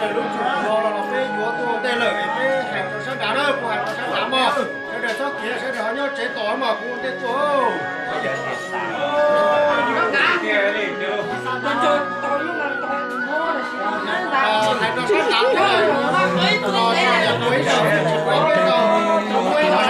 Lub tsum no los peb yuav tuaj ua ntej lawm, peb hais rau sab nrad na, kuv hais rau sab nrad mog. Sawv daws txhob khiav, sawv daws ho nyob tsev tos mog, kuv ua ntej tuaj. Hais rau sab nrad, ua ib zaug, ua ib zaug, ua ib zaug, ua ib zaug,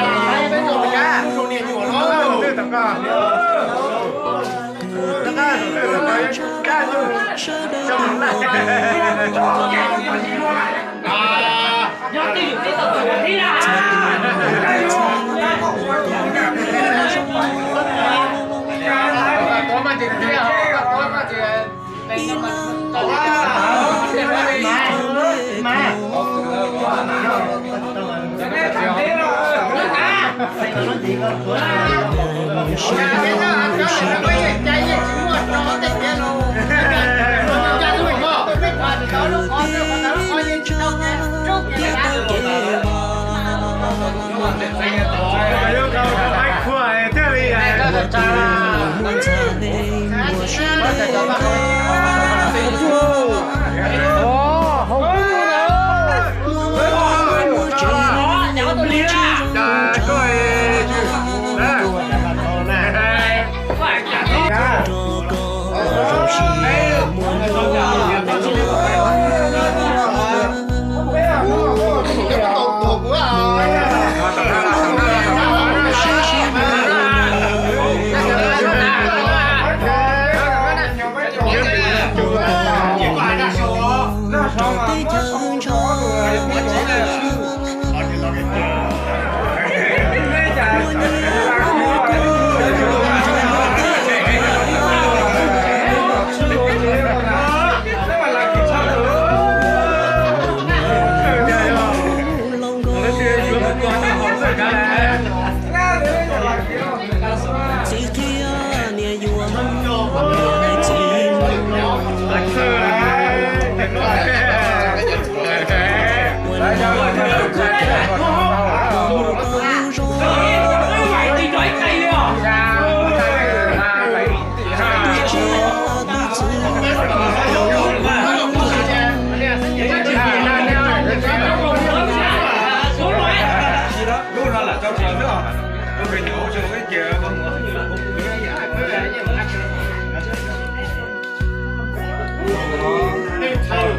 niam nyuam no.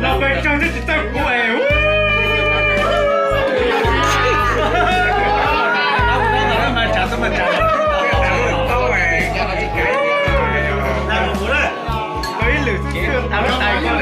Los pes tsawg twb tsis txawj kuv es. Ib lwm xwb tau lub tais koj.